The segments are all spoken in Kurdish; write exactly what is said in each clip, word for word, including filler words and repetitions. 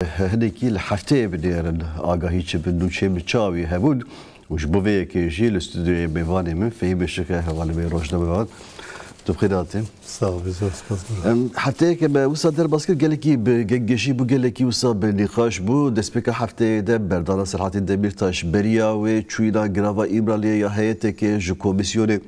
Hinekî li hefteyê binêrin agahî çi bin, nûçeyên min çawa wî hebûn û ji bo vê yekê jî li stûdyoyê mêvanê min Fehîm Işık e, hevalê me yê rojnamevan. Tu bi xêr hatî. Sax bî, zor spas bira. Em, hefteyeke me wisa derbas kir, gelekî bi gengeşî bû, gelekî wisa bi nîqaş bû. Destpêka hefteyê de berdana Selahattin Demirtaş, beriya wê çûyîna girava Îmraliyê ya heyeteke ji komîsyonê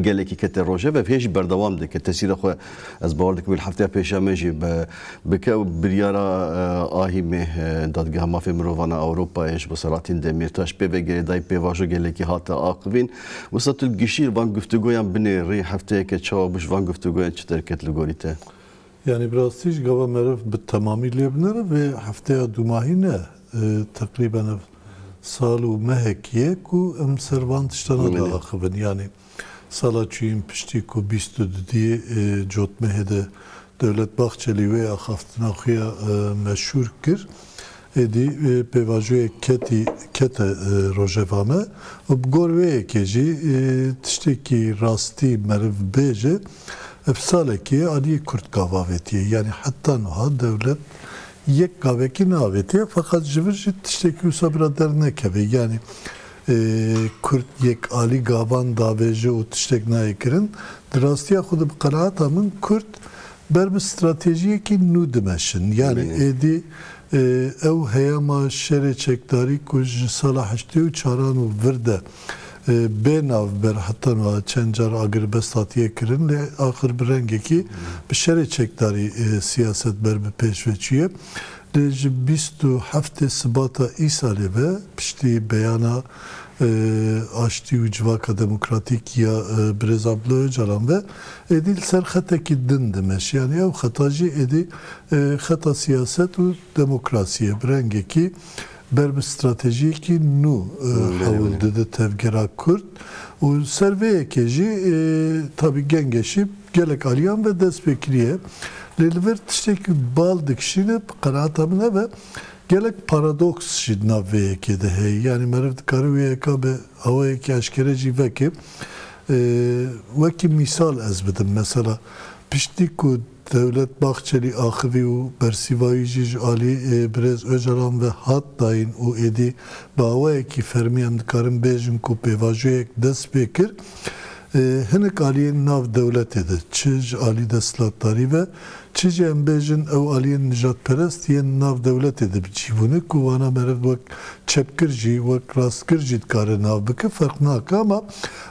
gelekî kete rojeve, hê jî berdewam dike. Tesîra xwe ez bawer dikim li hefteya pêşiya me jî be-, bike û biryara, e, ahîmê, e, Dadgeha Mafê Mirovan a Ewropayê ji bo Selahattin Demirtaş pê ve girêdayî pêvajo gelekî hate axivîn. Wisa tu li giştî van guftûgoyan binêrî, hefteyeke çawa bû, ji van guftûgoyan çi derket li gorî te? Yanî bi rastî ji gava meriv bi temamî lê binêre, vê hefteya dûmahî ne, e, teqrîben ev sal û mehekî ye ku em ser van tiştana Belê. diaxivin. Yanî sala çûyîn piştî ku bîst û dudiyê, e, cotmehê de Dewlet Bahçelî wê axaftina xwe ya, e, meşhûr kir. Êdî, e, pêvajoyek ketî, kete, e, rojeva me û bi gor wê yekê jî, e, tiştekî rastî meriv bêje, ev salekê aliyê Kurd gav avêtiye. Yanî heta niha dewlet yek gavekî neavêtiye, feqet ji vir jî tiştekî wisa bira dernekeve. Yanî, e, Kurd yek alî gavan davêje û tiştek nayê kirin. Di rastiya xwe de bi qenaeta min Kurd ber bi stratejiyekî nû dimeşin. Yanî Belê. êdî, e, ew heyama şerê çekdarî ku ji sala heştê û çaran û vir de, e, bê navber heta niha çend car agirbest hatiye kirin, lê axir bi rengekî bi şerê çekdarî, e, siyaset ber bi pêş ve çûye. Lê ji bîst û heftê Sibata îsalê ve piştî beyana, e, aştî û civaka demokratîk ya, e, birêz Abdullah Ocalan ve êdî li ser xetekî din dimeşe. Yanî ew xeta jî êdî, e, xeta siyaset û demokrasiyê bi rengekî ber bi stratejiyekî nû, e, Belê, hewl belê. dide tevgera Kurd û ser vê yekê jî, e, tabî gengeşî gelek aliyan ve dest pê kiriye. Lê li vir tiştekî bal dikişîne, bi qenaeta min ev e, gelek paradoks jî di nav vê yekê de heye. Yanî meriv dikare wê yeka bi awayekî eşkere jî veke. E, wekî mîsal ez bidim. Mesela piştî ku Dewlet Bahçelî axivî û bersîvayî jî ji alî, e, birêz Ocalan ve hat dayîn û êdî bi awayekî fermî em dikarin bêjin ku pêvajoyek dest pê kir. E, hinek aliyên nav dewletê de, çi ji alî desthilatdarî ve, çi jî em bêjin ew aliyên nijadperest yên nav dewletê de bi cî bûne ku wana meriv wek çepgir jî, wek rastgir jî dikare nav bike, ferq nake, ama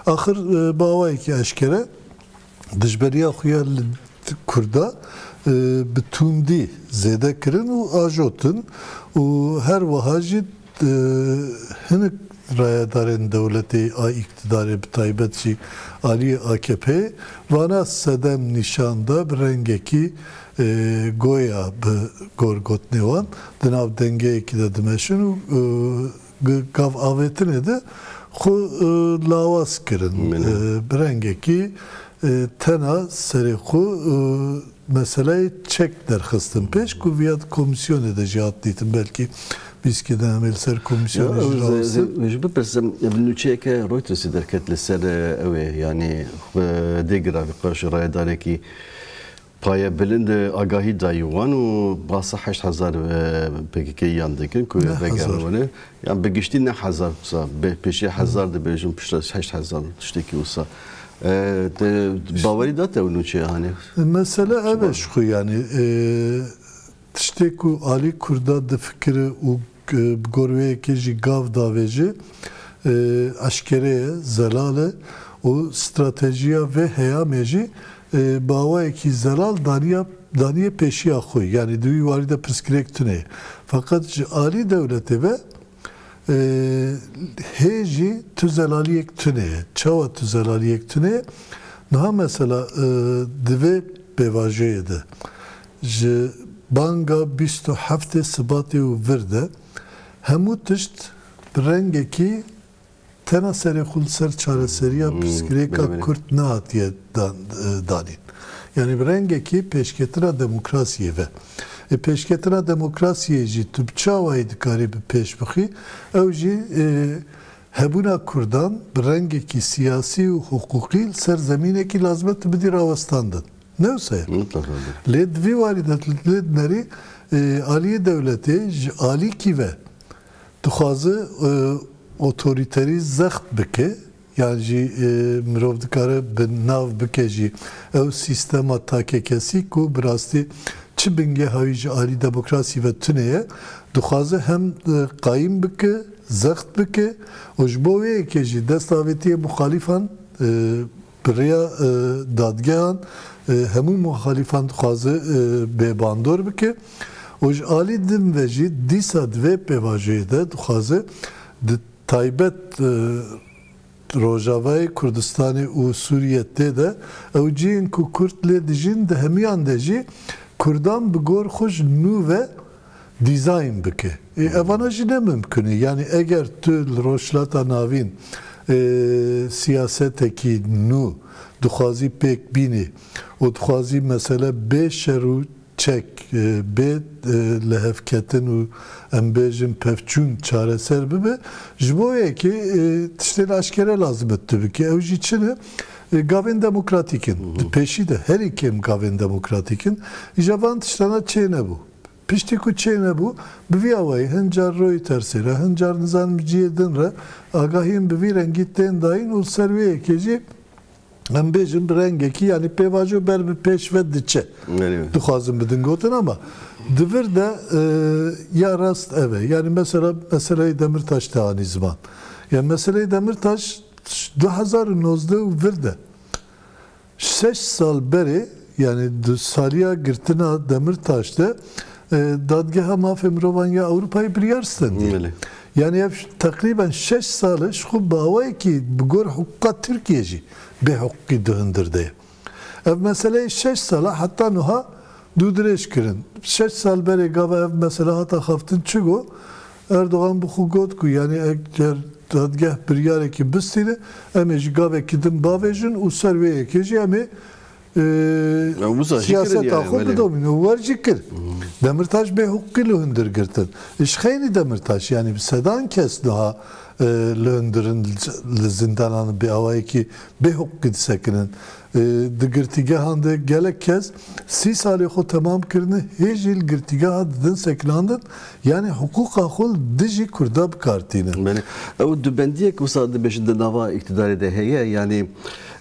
axir, e, bi awayekî eşkere dijberiya xwe ya li Kurda, e, bi tundî zêde kirin û ajotin û her wiha jî, e, hinek rayedarên dewletê a îktidarê, bi taybet jî aliyê A K P, vana sedem nîşan da, bi rengekî, e, goya bi gor gotinê wan di nav dengeyekî de dimeşin û, e, gi-, gav avêtinê de xwe, e, lawaz kirin. Belê. E, bi rengekî, e, tena serê xwe, e, meseleyê çek derxistin pêş ku viya di komîsyonê de jî hat dîtin. Belkî bîskê de em ê li ser Ya, komîsyonê jî ez, ez, rawestin. ez, ez bipirsim, bi nûçeyeke Reutersê derket li ser, e, ew ê, yanî, e, dê giravî qarşî rayedarekî paye bilind, e, agahî dayî wan û basa heşt hezar, e, P K K yan dikin ku Neh hezar. vegerîne. Yan bi giştî neh hezar, wisa, bi pêşiya hezar dibêjin, piştre heşt hezar, tiştekî wisa. E, te bawerî da te ew nûçeya hanê? Mesele ev e ji xwe, yanî, e, tiştê ku alî Kurda difikire û, e, bi gor wê yekê jî gav davêje, e, eşkere ye, zelal e û stratejiya vê heyamê jî, e, bi awayekî zelal daniya, daniye pêşiya xwe. Yanî di wî warî de pirsgirêk tune ye. Feqet ji alî dewletê ve, e, hê jî tu zelaliyek tune ye. Çawa tu zelaliyek tune ye? Niha mesela, e, di vê pêvajoyê de ji banga bîst û heftê Sibatê û vir de hemû tişt bi rengekî tena serê xwe li ser çareseriya Hmm, pirsgirêka belê, belê. Kurd nehatiye dan-, e, danîn. Yanî bi rengekî pêşketina demokrasiyê ve. E, pêşketina demokrasiyê jî tu bi çi awayî dikarî bi pêş bixî? Ew jî, e, hebûna Kurdan bi rengekî siyasî û hiqûqî li ser zemînekî lazim e tu bidî rawestandin. Ne wisa ye? Mutlaka. Lê di vî warî de lê dinerî E, aliyê dewletê ji alîkî ve dixwaze, e, otorîterî zext bike, yan jî, e, mirov dikare bi nav bike jî ew sîstema takekesî ku bi rastî çi bingeha wî ji alî demokrasî ve tune ye, dixwaze hem, e, qayîm bike, zext bike û ji bo wê yekê jî destavêtiyê muxalîfan, e, bi rêya, e, dadgehan, e, hemû muxalîfan dixwaze, e, bêbandor bike û ji alî din ve jî dîsa di vê pêvajoyê de dixwaze di taybet, e, Rojavayê Kurdistanê û Sûriyê tê de ew cihên ku Kurd lê dijîn di hemiyan de jî Kurdan bi gor xwe ji nû ve dîzayn bike. Ê, evana jî ne mimkun e. Yanî eger tu li Rojhilata Navîn, e, siyasetekî nû dixwazî pêk bînî û dixwazî mesele bê şer û çek, e, bê, e, lihevketin û em bêjin pevçûn çareser bibe, ji bo yekê, e, tiştên eşkere lazim e tu bikî. Ew jî çi ne? E, gavên demokratîk in. Di pêşî de herî kêm gavên demokratîk in. Îja van tiştana çê nebû. Piştî ku çê nebû, bi vî awayî hin car Reutersê re, hin car nizanim cihê din re agahiyên bi vî rengî tên dayîn û li ser wê yekê jî em bêjin bi rengekî, yanî pêvajo ber bi pêş ve diçe. Belê. Dixwazim bidin gotin ama di vir de, e, ya rast ev e. Yanî mesela meseleyê Demirtaş te anî ziman. Ya meseleyê Demirtaş du hezar û nozdeh û vir de şeş sal berê, yanî di saliya girtina Demirtaş de, e, Dadgeha Mafê Mirovan ya Ewropayê biryar stendiye. Belê. Yanî ev teqrîben şeş sal e, ji xwe bi awayekî bi gor hiqûqa Tirkiye jî bê hiqûqî di hundir de ye. Ev meseleyê şeş sala heta nuha dû dirêj kirin. Şeş sal berê gava ev mesele hata xaftin çi got? Erdogan bi xwe got ku, yanî eger dadgeh biryarekî bistîne, em ê ji gavekî din bavêjin û ser wê yekê jî em ê, e, Ew wisa jî kirin siyaseta yani, xwe belê. Bidomînin. Wer jî kir. Demirtaş bê hiqûqî li hundir girtin. Ji xeynî Demirtaş, yanî bi sedan kes niha, e, li hundirin, li zindanan bi awayekî bê hiqûqî disekinin. E, di girtîgehan de gelek kes sî salê xwe temam kirine, hê jî li girtîgeha didin sekinandin, yanî hiqûqa xwe li dijî Kurda bi kar tînin. Belê. Ew dubendiyek wisa dibêjin di nava îktidarê de heye, yanî,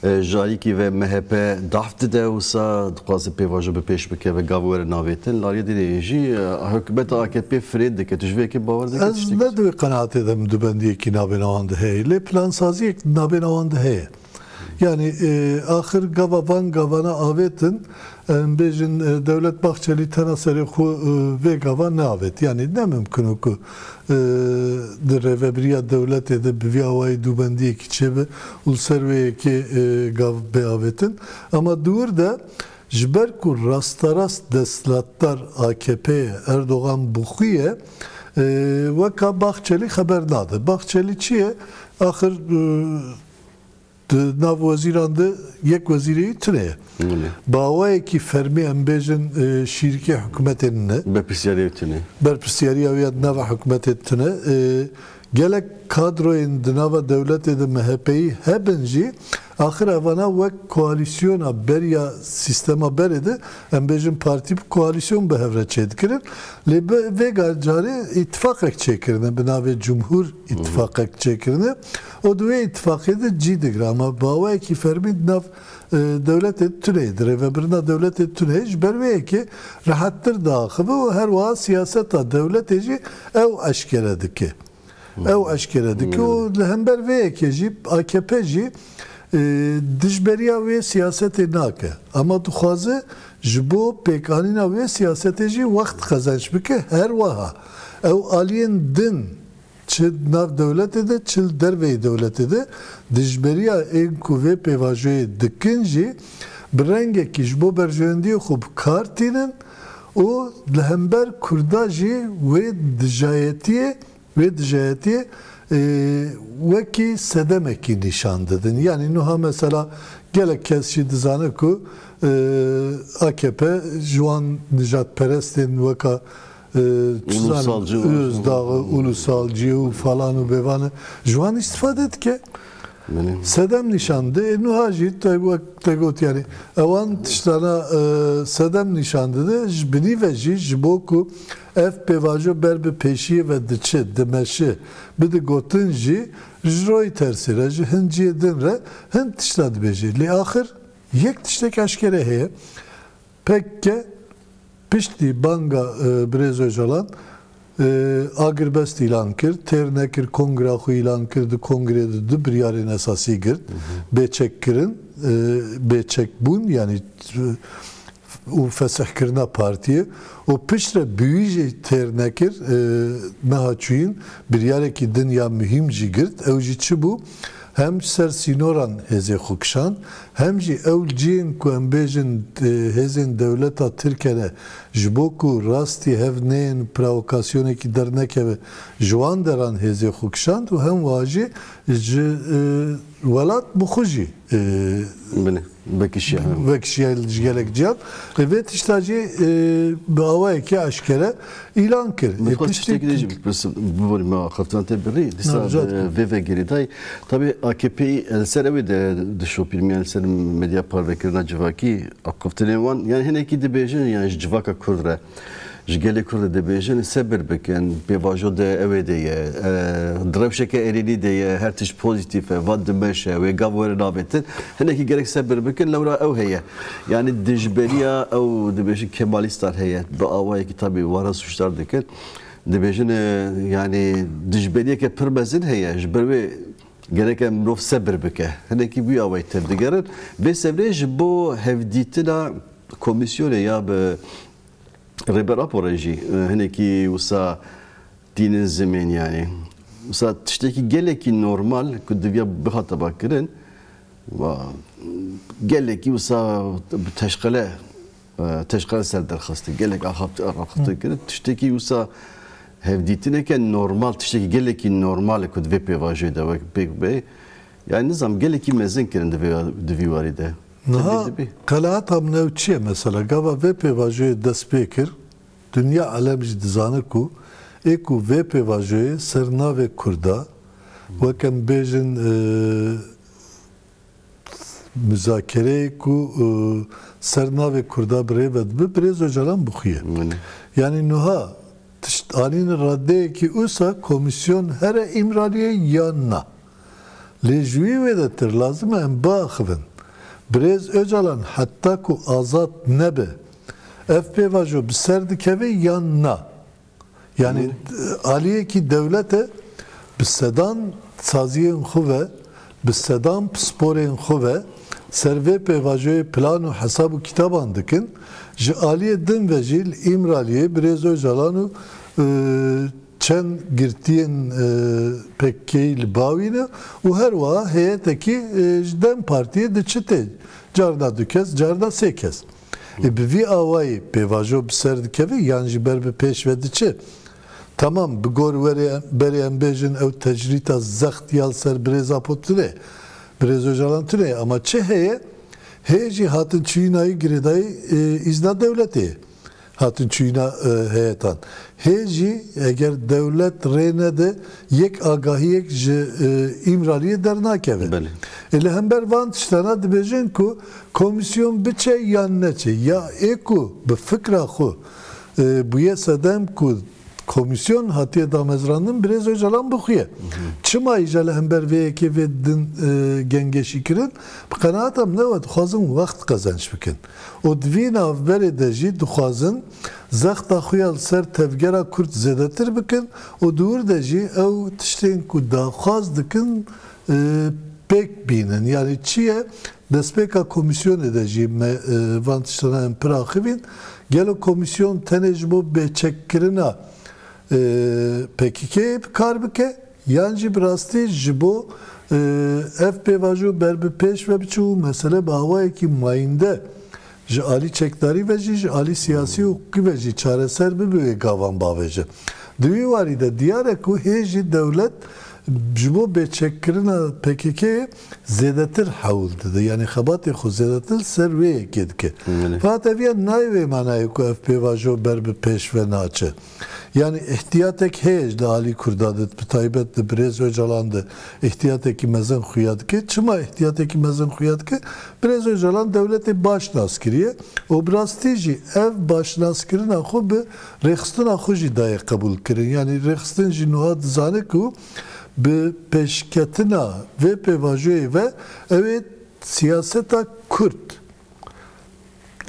e, ji alîkî ve M H P daf dide wisa dixwaze pêvajo bi pêş bikeve, gav were navêtin. Li aliyê dinê jî, e, hikûmeta A K P firê dike. Tu ji vê yekê bawer dikî? Ez ne di wê qenaatê de min dubendiyekî navêna wan de heye. Lê plansaziyek navêna wan de heye. Yanî, e, axir gava van gavana avêtin, em bêjin, e, Dewlet Bahçelî tena serê xwe, e, vê gava neavêt. Yanî ne mimkun e ku, e, di rêvebiriya dewletê de bi vî awayî dûbendiyekî çêbe û li ser wê yekê, e, gav bê avêtin. Ama di wir de ji ber ku rasterast desthilatdar A K P ye, Erdogan bi xwe ye, e, weka Bahçelî xeber nade. Bahçelî çi ye? Axir, e, Di nav wezîran de yek wezîrê wî tune ye. Belê. Bi awayekî fermî em bêjin, e, şîrikê hikûmetê ne. Berpirsyariya wî tune. Berpirsyariya wî ya di nava hikûmetê tune. E, gelek kadroyên di nava dewletê de M H P'yî hebin jî, axir evana wek koalîsyona beriya sîstema berê de, em bêjin partî bi koalîsyon bi hev re çêdikirin. Lê bi vê gar carê îtifaqek çêkirine bi navê Cumhur îtifaqek çêkirine. Û di wê îtifaqê de cî digire, ama bi awayekî fermî di nav, e, dewletê tune, di rêvebirina dewletê tune, ji ber wê yekê rehettir diaxive û her wiha siyaseta dewletê jî ew eşkere dike. Ew eşkere dike û li hember vê yekê jî A K P jî, e, dijberiya wê siyasetê nake. Ama dixwaze ji bo pêkanîna wê siyasetê jî wext qezenç bike. Her wiha ew aliyên din, çi di nav dewletê de, çi li derveyî dewletê de, dijberiya ên ku vê pêvajoyê dikin jî bi rengekî ji bo berjewendiyê xwe bi kar tînin û li hember Kurda jî wê dijayetiyê, wê dijayetiyê, e, wekî sedemekî nîşan didin. Yanî nuha mesela gelek kes jî dizane ku, e, A K P ji wan nijadperestên weka, e, çi zanim, Ulusalcı, Özdağ'ı, ulusalcı û falan û bêvan e. Ji wan îstîfade dike. Sedem nîşan dide, ê nuha jî te wek te got, yanî ewan tiştana, e, sedem nîşan dide, ji binî ve jî ji bo ku ev pêvajo ber bi pêşiyê ve diçe, dimeşe, bide gotin jî ji Reutersê re, ji hin cihê din re hin tişta dibêje. Lê axir yek tiştek eşkere heye. P K K piştî banga, e, Birêz Ocalan, e, agirbest îlan kir, têr nekir, kongra xwe îlan kir, di kongrê de du biryarên esasî girt. Bêçekkirin, e, bêçekbûn, yanî, e, û fesihkirina partiyê û piştre bi wî jî têr nekir, e, meha çûyîn biryarekî din ya muhîm jî girt. Ew jî çi bû? Hem ji ser sînoran hêzê xwe kişand, hem jî ew cihên ku em bêjin, e, hêzên dewleta Tirk hene, ji bo ku rastî hev neyên provokasyonekî dernekeve, ji wan deran hêzê xwe kişand û hem wa jî ji, e, welat bi xwe jî, e, Binê, vekişiya, he. Vekişiya ji gelek ciyan. Lê vê tişta jî, e, bi awayekî eşkere îlan kir. Min Ê, xwe piştî tiştekî dî jî bipirsim, biborî me axaftina te birî. Dîsa, e, vê ve girêdayî. Tabî A K P li ser ew ê de dişopîn, yan li ser medya parvekirina civakî axaftinên wan, yan hinekî dibêjin, yan ji civaka Kurd re, ji gelê Kurd re dibêjin, sebir bikin, pêvajo de ew ê de ye, e, di rewşeke erênî de ye, her tişt pozîtîf e, va dimeşe, wê gav were navêtin. Hinekî gerek sebir bikin, lewra ew heye. Yanî dijberiya ew dibêjin Kemalîstan heye. Bi awayekî tabî wan re sûcdar dikin. Dibêjin, e, yanî dijberiyeke pir mezin heye. Ji ber wê gereke mirov sebir bike. Hinekî wî awayî tevdigerin. Vê sebrê ji bo hevdîtina komîsyonê ya bi Rêber Apo re jî, e, hinekî wisa tînin zimên, yanî. Wisa tiştekî gelekî normal ku diviya bihata ba kirin, wa, gelekî wisa bi teşqele, e, teşqele ser derxistin, gelek axafti-, axaftin kirin. Tiştekî wisa hevdîtineke normal, tiştekî gelekî normal e ku di vê pêvajoyê de wek pêk bê. Yanî nizam gelekî mezin kirin di vê, di vî warî de. Niha Tevlî dibî. Qenaeta min ew çi ye mesela? Gava vê pêvajoyê dest pê kir, dinya alem jî dizane ku ê ku vê pêvajoyê ser navê Kurda, wek em bêjin, e, muzakereyê ku, e, ser navê Kurda bi rê ve dibe, Birêz Ocalan bi xwe ye. Min. Yanî nuha tişt anîne radeyekî wisa komîsyon here Îmraliyê yan na. Lê ji wî wêdetir lazim e em biaxivin. Birêz Ocalan heta ku azad nebe, ev pêvajo bi ser dikeve yan na? Yanî, Hı. aliyekî dewlet e, bi sedan saziyên xwe ve, bi sedan pisporên xwe ve ser vê pêvajoyê plan û hesab û kitaban dikin. Ji aliyê din ve jî li Îmraliyê Birêz Ocalan û, e, çend girtiyên, e, P K K'yî li ba wî ne û her wiha heyetekî, e, ji DEM Partiyê diçite. Carna du kes, carna sê kes. Ê, bi vî awayî pêvajo bi ser dikeve yan jî ber bi pêş ve diçe? Tamam, bi gor werê em, berê em bêjin ew tecrîta zext ya li ser Birêz Apo tune, Birêz Ocalan tune, ama çi heye? Hê jî hatin çûyîna wî girêdayî, e, îzna dewletê ye. Hatin çûyîna, e, heyetan. Hê jî eger dewlet rê nede, yek agahiyek ji, e, Îmraliyê dernakeve. Belê. Ê, li hember van tiştana dibêjin ku komîsyon biçe yan neçe. Ya ê ku bi fikra xwe, e, bûye sedem ku komîsyon hatiye damezrandin, Birêz Ocalan bi xwe ye. Hı hı. Çima îja li hember vê yekê vê din, e, gengeşî kirin? Bi qenaeta min ew e, dixwazin wext qezenç bikin. Û di vî navberê de jî dixwazin zexta xwe ya li ser tevgera Kurd zêdetir bikin û di wir de jî ew tiştên ku daxwaz dikin, e, pêk bînin. Yanî çi ye? Destpêka komîsyonê de jî me, e, van tiştana em pir axivîn. Gelo komîsyon tenê ji bo bêçekkirina, e, P K K'yê bi kar bike? Yan jî bi rastî ji bo, e, ev pêvajo ber bi pêş ve biçe û mesele bi awayekî mayînde ji alî çekdarî ve jî, ji alî siyasî û hiqûqî ve jî çareser bibe wê gavan bavêje. Di wî warî de diyar e ku hê jî dewlet, Ji bo bêçekkirina P K K zêdetir hewl dide. Yanî xebatê xwe zêdetir ser wê yekê dike. Belê. Fakat ev ya nayê wê manayê ku ev pêvajo ber bi pêş ve naçe. Yanî îhtiyatek heye ji alî Kurda de, bi taybet di Birêz Ocalan de îhtiyatekî mezin xuya dike. Çima îhtiyatekî mezin xuya dike? Birêz Ocalan dewletê baş nas kiriye û bi rastî jî ev başnaskirina xwe bi rêxistina xwe jî daye qebûl kirin. Yanî rêxistin jî nuha dizane ku bi pêşketina vê pêvajoyê ve ew ê siyaseta Kurd,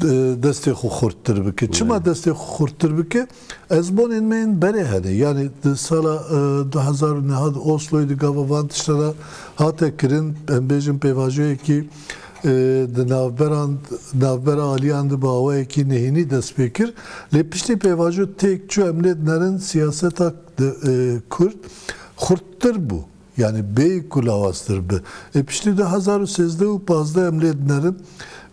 e, destê xwe xurttir bike. Çima destê xwe xurttir bike? Ezbonên me yên berê hene. Yanî di sala, e, du hezar û neh de Osloyê di gava van tiştana hate kirin, em bêjin pêvajoyekî, e, di navberan, navbera aliyan de bi awayekî nehînî dest pê kir. Lê piştî pêvajo têk çû, em lê dinerin siyaseta de, e, Kurd xurttir bû. Yanî bêyî ku lawaztir bi. Ê piştî du hezar û sêzdeh û pazdeh em lê dinerin,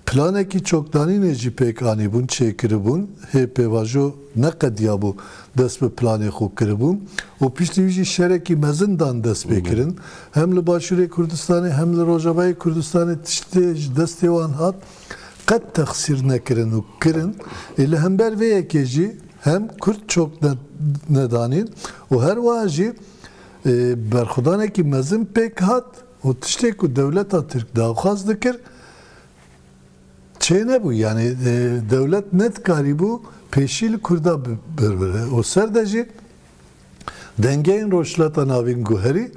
planekî çokdanînê jî pêk anîbûn, çêkiribûn. Hê pêvajo neqediyabû dest bi planê xwe kiribûn. Û piştî wî jî şerekî mezin dan dest pê kirin. Hem li Başûrê Kurdistanê hem li Rojavayê Kurdistanê tiştê ji destê wan hat qet texsîr nekirin û kirin. Ê li hember vê yekê jî hem Kurd çok ne-, nedanîn û her wiha jî, e, berxwedanekî mezin pêk hat û tiştê ku dewleta Tirk daxwaz dikir, çênebû. Yanî, e, dewlet nedikarîbû pêşî li Kurda bi-, birbire. Û ser de jî dengeyên Rojhilata Navîn guherî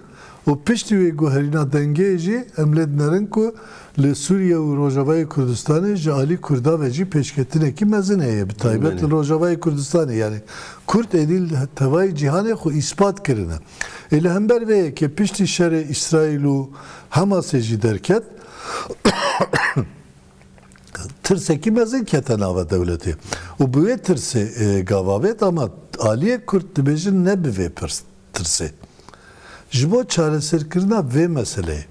û piştî wê guherîna dengeyê jî em lê dinerin ku li Sûriye û Rojavayê Kurdistanê ji alî Kurda ve jî pêşketinekî mezin heye, bi taybet li Rojavayê Kurdistanê. Yanî Kurd êdî li tevayî cîhanê xwe îspat kirine. Ê li hember vê yekê piştî şerê Îsraîl û Hamasê jî derket, tirsekî mezin kete nava dewletê. Û bi wê tirsê, e, gava vêt, ama aliyê Kurd dibêjin ne bi vê pirs-, tirsê. Ji bo çareserkirina vê meseleyê.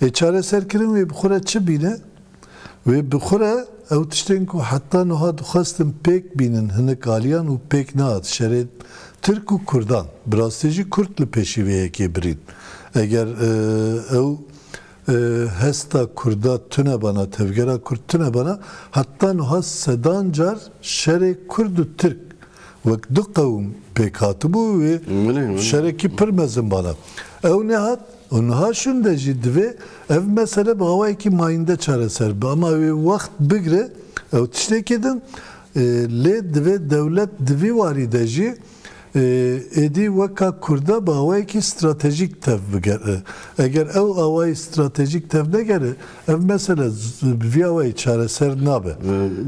Ê çareserkirin wê bi xwe re çi bîne? Wê bi xwe re ew tiştên ku heta niha dixwestin pêk bînin hinek aliyan û pêk nehat, şerê Tirk û Kurdan. Bi rastî jî Kurd li pêşî vê yekê birîn. Eger, e, ew, e, hesta Kurda tune bana, tevgera Kurd tune bana, heta niha sedan car şerê Kurd û Tirk wek du qewim pêk hatibû, wê Belê, belê. şerekî pir mezin bana. Ew nehat û niha şûnde jî divê ev mesele bi awayekî mayînde çareser bibe. Ama wê wext bigre, ew tiştekî din, e, lê divê dewlet di vî warî de jî, e, êdî weka Kurda bi awayekî stratejîk tev bigere. Eger ew awayî stratejîk tev negere, ev mesele z-, bi vî awayî çareser nabe. E,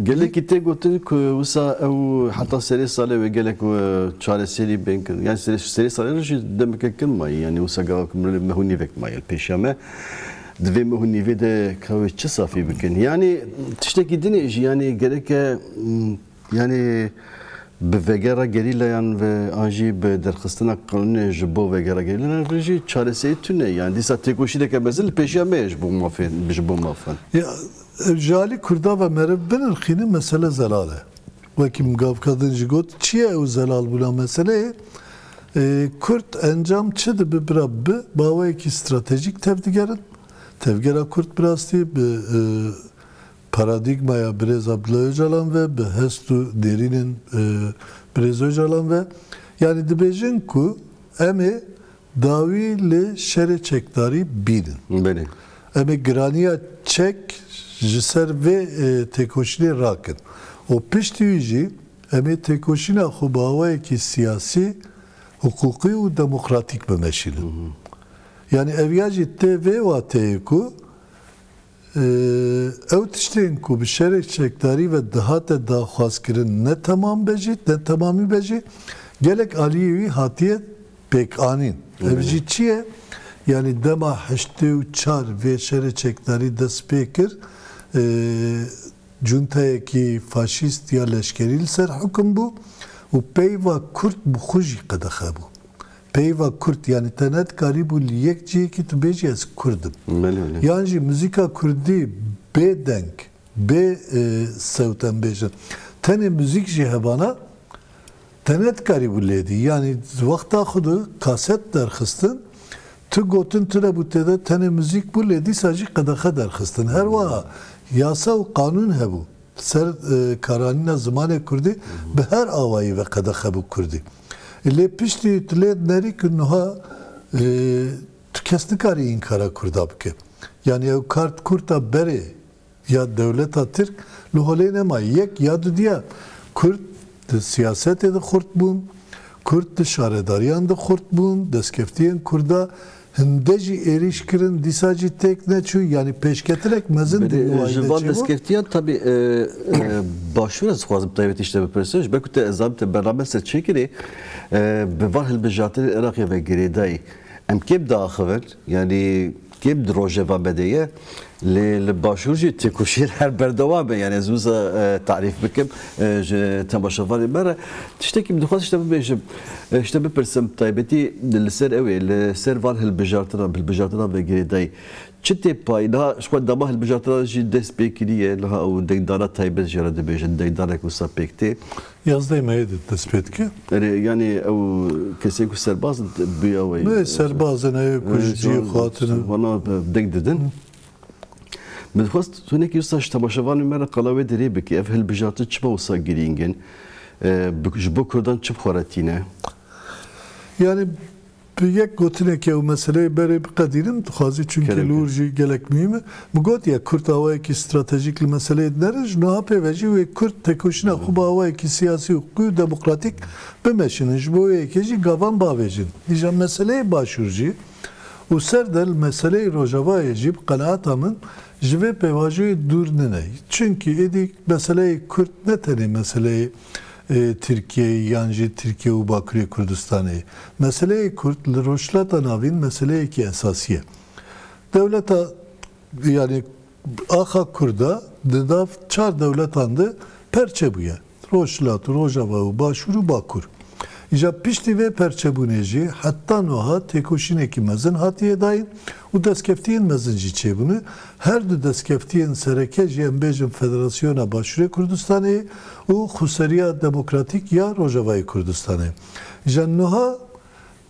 gelekî tê gotin ku wisa ew heta serê salê wê gelek, e, çareserî bên kirin. Yani serê, serê salê re jî demeke kin mayî. Yani wisa gava ku mirovê meh û nîvek mayî li pêşiya me. Di vê meh û nîvê de ka wê çi safî bikin? Yani tiştekî dinê jî yani gereke, m, yani bi vegera gerîlayan ve an jî bi derxistina qanûnê ji bo vegera gerîlayan ve jî çareserî tune. Yani dîsa têkoşîneke mezin li pêşiya me ye ji bo mafên, ji bo mafan. Ya, ev ji alî Kurda ve meriv binirxîne mesele zelal e. Wekî min gavka din jî got, çi ye ew zelalbûna meseleyê? E, Kurd encam çi dibe bira bi, bi awayekî stratejîk tevdigerin. Tevgera Kurd bi rastî bi, e, paradîgmaya birêz Abdullah Ocalan ve, bi hest û nêrînên, e, birêz Ocalan ve, yanî dibêjin ku em ê dawî li şerê çekdarî bînin. Belê. Em ê giraniya çek ji ser vê, e, têkoşînê rakin. Û piştî wî jî em ê têkoşîna xwe bi awayekî siyasî, hiqûqî û demokratîk bimeşînin. Hı hı. Yanî ev ya jî tê vê wateyê ku, e, ew tiştên ku bi şerê çekdarî ve dihate daxwazkirin ne temam be jî, ne temamî be jî, gelek aliyê wî hatiye pêkanîn. Ev Hı hı. jî çi ye? Yanî dema heştê û çar vê şerê çekdarî dest pê kir, e, cuntayekî faşîst ya leşkerî li ser hukm bû û peyva Kurd bi xwe jî qedexe bû. Peyva Kurd, yanî te nedikarîbû li yek cihekî tu bêjî ez Kurd im. Belê, belê. Yan jî muzîka Kurdî bê deng, bê, e, sewt em bêjin. Tenê muzîk jî hebana, te nedikarîbû lê dî. Yanî wexta xwe de kaset derxistin, tu gotin tune bû tê de, tenê muzîk bû, lê dîsa jî qedexe derxistin. Her wiha yasa û qanûn hebû. Ser, e, karanîna zimanê kurdî bi her awayî ve qedexe bû kurdî. E, lê piştî tu lê dinerî ku niha, e, tu kes nikarî înkara kurda bike. Yani ew kart kurta berê ya dewleta Tirk li holê nema. Yek ya dudiya Kurd di siyasetê de xurt bûn, Kurd di şaredariyan de xurt bûn, destkeftiyên Kurda hinde jî êrîş kirin, dîsa jî têk neçû, yani pêşketinek mezin di Belê, nûayî ji de van çêbû. Destkeftiyên tabî, e, e, başûr ez dixwazim taybetî ji te bipirsim. Ji ber ku te ez zanîm te bername ser çêkirî, e, bi van hilbijartinên Iraqê ve girêdayî. Em kêm diaxivin, yani kêm di rojeva me de ye. Lê li başûr jî têkoşîn her berdewam e. Yani ez wisa, e, tarîf bikim, e, ji temaşevanê me re. Tiştekî min dixwest ji te bibêjim, e, ji te bipirsim, taybetî li ser ew ê, li ser van hilbijartinan, hilbijartinan ve girêdayî. Çi tê payî? Niha ji xwe dema hilbijartinan jî dest pê kiriye, niha ew dengdana taybet jê re dibêjin, dengdanek wisa pêk tê. Yazdeh Meyê de dest pê dike. Erê, yani ew kesê ku serbaz in, bûye ew ê. Ne, serbaz in, ew ku ji cihê xwe hatine. Wana deng didin. Min dixwest hinekî wisa ji temaşevanên me re qala wê derê bike. Ev hilbijartin çima wisa girîng in? E, bi, ji bo Kurdan çi bi xwe re tîne? Yani, bi yek gotinekê ew meseleyê berê biqedînim, dixwazî, çunkî Gerek li wir e. Jî gelek muhîm e. Min got ya Kurd awayekî stratejîk li meseleyê dinerin, ji niha pê ve jî wê Kurd têkoşîna xwe bi awayekî siyasî, huqûqî û demokratîk bimeşînin. Ji bo wê yekê jî gavan bavêjin. Îja meseleyê Başûr jî û ser de li meseleyê Rojavayê jî bi qenaeta min ji vê pêvajoyê dûr nine. Çunkî êdî meseleyê Kurd ne tenê meseleyê, e, Tirkiyeyê yan jî Tirkiye û Bakurê Kurdistanê ye. Meseleyê Kurd li Rojhilata Navîn meseleyekî esasî ye. Dewleta, yani axa Kurda di nav çar dewletan de perçe bûye. Rojhilat û Rojava û Başûr û Bakur. Îja piştî vê perçebûnê jî heta niha têkoşînekî mezin hatiye dayîn û destkeftiyên mezin jî çêbûne. Her du destkeftiyên sereke jî em bêjin Federasyona Başûrê Kurdistanê û Xweseriya Demokratîk ya Rojavayê Kurdistanê. Îja niha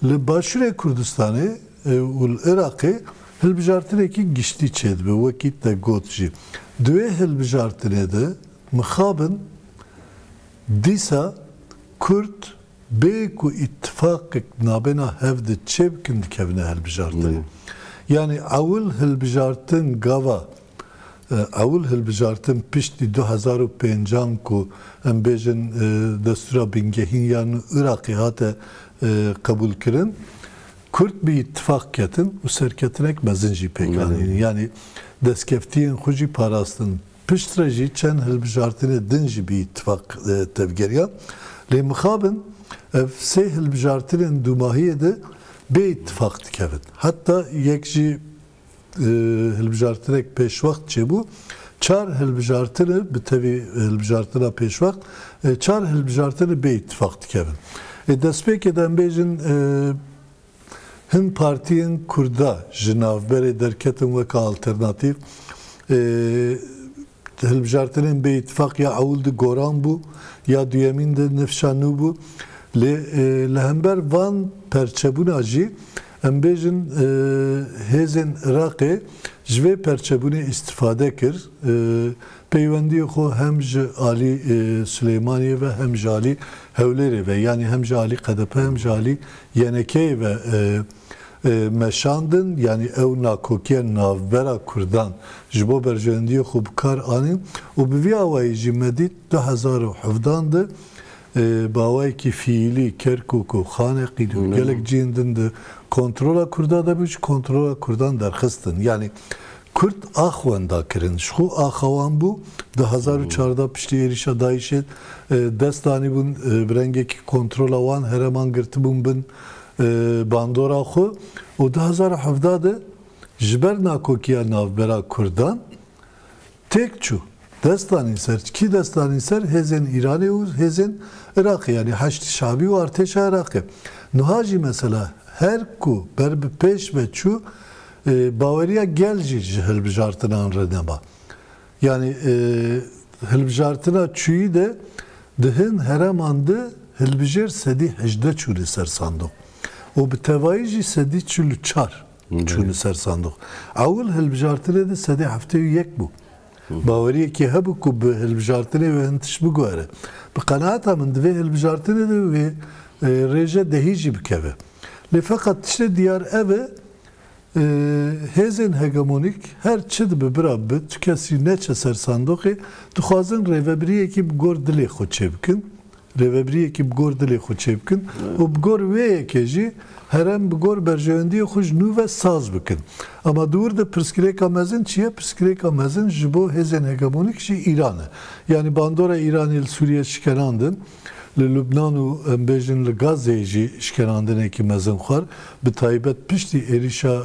li Başûrê Kurdistanê, e, û li Iraqê hilbijartinekî giştî çêdibe, wekî te got jî. Di wê hilbijartinê de mixabin dîsa Kurd bê ku îtifaqek nabêna hev de çêbikin dikevine hilbijartinê. Belê. Yani ewil hilbijartin gava, e, ewil hilbijartin piştî du hezar û pêncan ku em bêjin, e, destûra bingehîn ya nû Iraqê hate, e, qebûl kirin, Kurd bi îtifaq ketin û serketinek mezin jî pêk anîn. Belê. Yani destkeftiyên xwe jî parastin. Piştre jî çend hilbijartinê din jî bi îtifaq, e, tevgeriyan. Lê mixabin ev sê hilbijartinên dûmahiyê de bê îtifaq dikevin. Heta yek jî, e, hilbijartinek pêşwext çêbû. Çar hilbijartine, bi tevî hilbijartina pêşwext, e, çar hilbijartine bê îtifaq dikevin. E, destpêkê de em bêjin, e, hin partiyên Kurda ji navberê derketin weke alternatîf. E, hilbijartinên bê îtifaq ya ewil di Goran bû, ya duyemîn di nifşa nû bû. Lê, e, li hember van perçebûna jî, em bêjin, e, hêzên Iraqê ji vê perçebûnê îstifade kir. E, peywendiyê xwe hem ji alî, e, Silêmaniyê ve hem ji alî Hewlêrê ve, yanî hem ji alî K D P hem ji alî Y N K'yê ve, e, e, meşandin, yanî ew nakokiya navbera Kurdan ji bo berjewendiyê xwe bi kar anîn û bi vî awayî jî me dît du hezar û hevdan de, e, bi awayekî fiîlî Kerkûk û Xaneqîn û gelek cihên din di kontrola Kurda de bû, ji kontrola Kurdan derxistin. Yanî Kurd ax wenda kirin, ji xwe axa wan bû. Du hezar û çardeh piştî êrîşa DAIŞ'ê, e, dest danîbûn, e, bi rengekî kontrola wan hereman girtibûn bin, e, bandora xwe. Û du hezar û hevdeh de ji ber nakokiya navbera Kurdan têk çû. Dest danîn ser, kî dest danîn ser? Hêzên Îranê û hêzên Iraqê, yanî Heşdî Şabî û artêşa Iraqê. Niha jî mesela her ku ber bi pêş ve çû, e, baweriya gel jî ji hilbijartinan re nema. Yanî, e, hilbijartina çûyî de di hin hereman de hilbijêr sedî hejdeh çûne ser sandoq. Û bi tevayî jî sedî çil û çar çûne ser sandoq. Ewil hilbijartinê de sedê heftê û yek bû. Baweriyekî hebû ku bi hilbijartinê wê hin tişt biguhere. Bi qenaeta min di vê hilbijartinê de wê, e, rêje dehî jî bikeve. Lê feqet tiştê diyar ev e, e, hêzên hegemonîk her çi dibe bira bi, tu kesî neçe ser sandoqê, dixwazin rêvebiriyekî bi gor dilê xwe çêbikin. Rêvebiriyekî bi gor dilê xwe çêbikin û bi gor wê yekê jî herêm bi gor berjewendiyê xwe ji nû ve saz bikin. Ama di wir de pirsgirêka mezin çi ye? Pirsgirêka mezin ji bo hêzên hegemonîk jî Îran e. Yanî bandora Îranê li Sûriye şikenandin, li Lubnan û em bêjin li Gazeyê jî şikenandinekî mezin xwar. Bi taybet piştî êrîşa,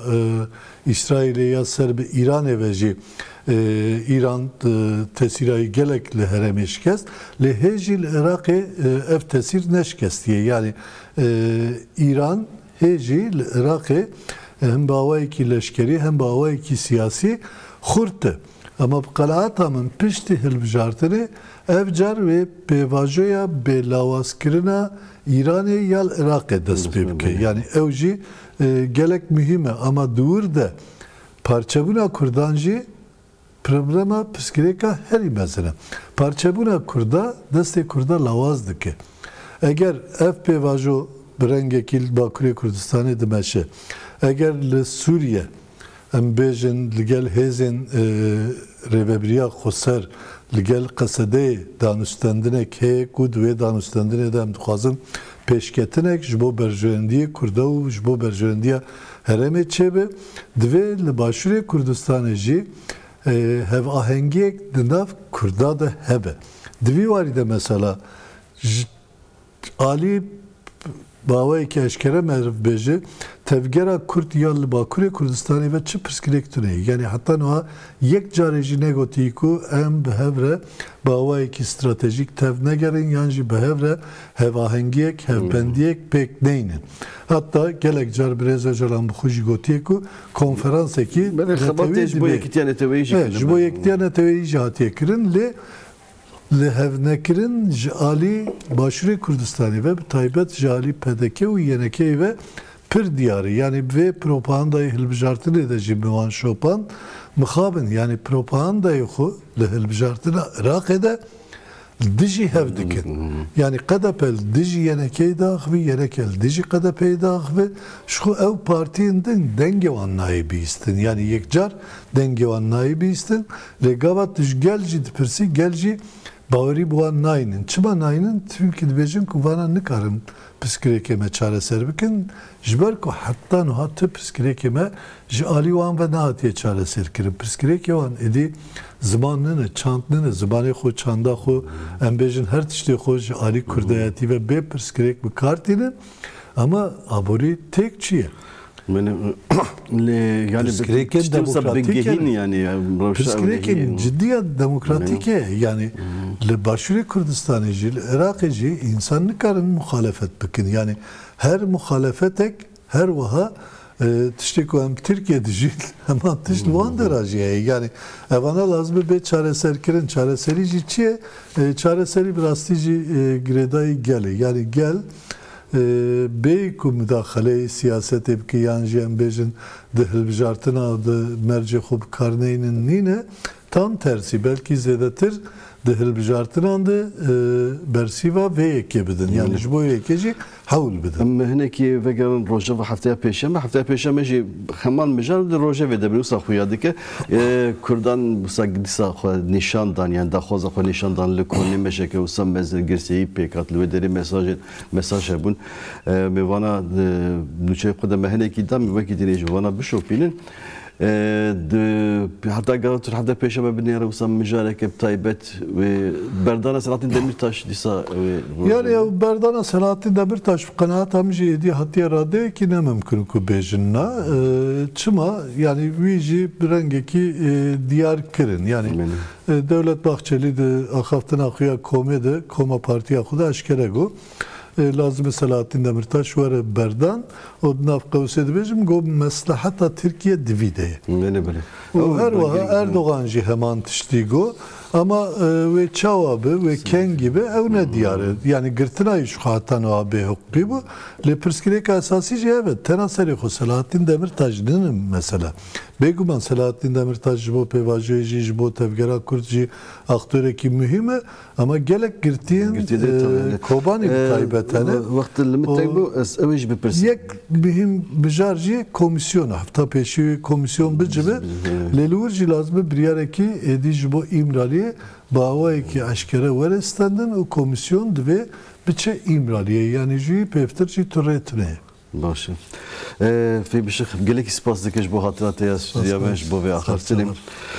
e, Îsraîlê ya ser bi Îranê ve jî, e, Îran, e, tesîra wî gelek li herêmê şikest, lê hê jî li Iraqê, e, ev tesîr neşikestiye. Yanî, e, Îran hê jî li Iraqê, e, hem bi awayekî leşkerî hem bi awayekî siyasî xurt e. Ama bi qenaeta min piştî hilbijartinê ev car wê pêvajoya bêlawazkirina Îranê ya li Iraqê dest pê bike. Yanî ew jî, e, gelek muhîm e. Ama di wir de parçebûna Kurdan jî problema pirsgirêka herî mezin e. Parçebûna Kurda destê Kurda lawaz dike. Eger ev pêvajo bi rengekî li Bakurê Kurdistanê dimeşe, eger li Sûriye, em bêjin, li gel hêzên, e, rêvebiriya xweser, li gel Qesedeyê danûstendinek heye ku di wê danûstendinê de em dixwazin pêşketinek ji bo berjewendiyê Kurda û ji bo berjewendiya herêmê çêbe. Divê li Başûrê Kurdistanê jî, e, hevahengiyek di nav Kurda de hebe. Di vî warî de mesela ji alî baweyekî eşkere meriv bêje, tevgera Kurd ya li Bakurê Kurdistanê ve çi pirsgirêk tune ye. Yanî heta niha yek carê jî negotî ku em bi hev re bi awayekî stratejîk tev negerin yan jî bi hev re hevahengiyek, hevbendiyek pêk neynin. Hatta gelek car birêz Ocalan bi xwe jî gotiye ku konferansekî Belê xebatê netewî ji bo dibe. Yekîtiya neteweyî jî Evet, ji bo neteweyî jî hatiye kirin, lê li hevnekirin ji alî Başûrê Kurdistanê ve, bi taybet ji alî P D K û Y N K'yê ve pir diyar e. Yanî bi vê propagandayê hilbijartinê de jî min wan şopand, mixabin. Yanî propagandayê xwe li hilbijartina Iraqê de li dijî hev dikin. Yanî K D P li dijî Y N K'yê diaxive, Y N K li dijî K D P'yê diaxive. Ji xwe ew partiyên din dengê wan nayê bihîstin. Yanî yekcar dengê wan nayê bihîstin. Lê gava tu ji gel jî dipirsî, gel jî bawerî bi wan naynin. Çima naynin? Çimkî dibêjin ku vana nikarin pirsgirêkê me çareser bikin. Ji ber ku heta niha tu pirsgirêkê me ji alî wan ve nehatiye çareserkirin. Pirsgirêkê wan êdî ziman nine, çand nine, zimanê xwe, çanda xwe, em bêjin her tiştê xwe ji alî kurdayetî ve bê pirsgirêk bi kar tînin. Ama aborî têk çi ye? Lê, yani, pirsgirêkên tiştê wisa demokratîk bingehîn, yani, yani, rewşa Pirsgirêkên cidî ya demokratîk e. Yani, li Başûrê Kurdistanê jî, li Iraqê jî însan nikarin muxalefet bikin. Yani, her muxalefetek her wiha, e, tiştê ku em Tirkiye dijîn, heman tişt li wan dera jî heye. Yani, evana lazim e bê çareserkirin. Çareserî jî çi ye? E, çareserî bi rastî jî, e, girêdayî gel e. Yani, gel, e, bêyî ku mudaxeleyê siyasetê bike yan jî em bêjin di hilbijartina di mercê xwe bi kar neynin nîne, tam tersî, belkî zêdetir di hilbijartinan de, e, bersîva vê yekê bidin. Yani ji bo yekê jî hewl bidin. Em hinekî vegerin rojeva hefteya pêşeme. Hefteya pêşeme jî heman mijar di rojevê de bin wisa xuya dike. E, Kurdan wisa dîsa xwe nîşan dan, yani daxwaza xwe nîşan dan li konê meşeke wisa mezin girseyî pêk hat, li wê derê mesajê, mesaj hebûn. E, mêvana, e, nûçeyê xwe de me hinekî da, me wekî dinê ji vana bişopînin. E, di, heta gava tu hevde pêşeme binêre wisa mijareke bi taybet wê berdana Selahattin Demirtaş dîsa wê Yani ew berdana Selahattin Demirtaş bi qenaeta min jî êdî hatiye radeyekî ne mimkun ku bêjin na. E, çima? Yani wî jî bi rengekî, e, diyar kirin. Yani, Belê. e, Dewlet Bahçelî di axaftina xwe ya komê de, koma partiya xwe de eşkere got. E, lazim e Selahattin Demirtaş were berdan. Û di nav qewsê dibêjim, got, mesleheta Tirkiye di vî de ye. Belê, belê. Û Ew her wiha bingehîn. Erdogan jî heman tiştî got. Ama e, wê çawa bi, wê kengî bi, ew ne diyar e. Yani girtina jî xwe heta niha bêhiqûqî bû. Lê pirsgirêka esasî jî ev e. Tena serê xwe Selahattîn Demirtaş nîne mesela. Bêguman Selahattîn Demirtaş ji bo pêvajoyê jî, ji bo tevgera Kurd jî aktorekî muhîm e. Ama gelek girtiyên Girtiyê de e, tabii. Kobanî bi E, taybet hene. we-, wext li min O teng bû, ez ew ê jî bipirsim. Yek muhîm mijar jî komisyon e. Hefta pêşî wê komisyon bicibe. Lê li wir jî lazim e biryarekî êdî ji bo Îmraliyê bi awayekî eşkere were stendin û komisyon divê biçe Îmraliyê. Yanî jî pêvtir jî tu rê tune ye. Baş e. E, Fê Bişix, gelekî spas dike ji bo hatira te ya stûdiya me, ji bo vê axaftinê. Spas.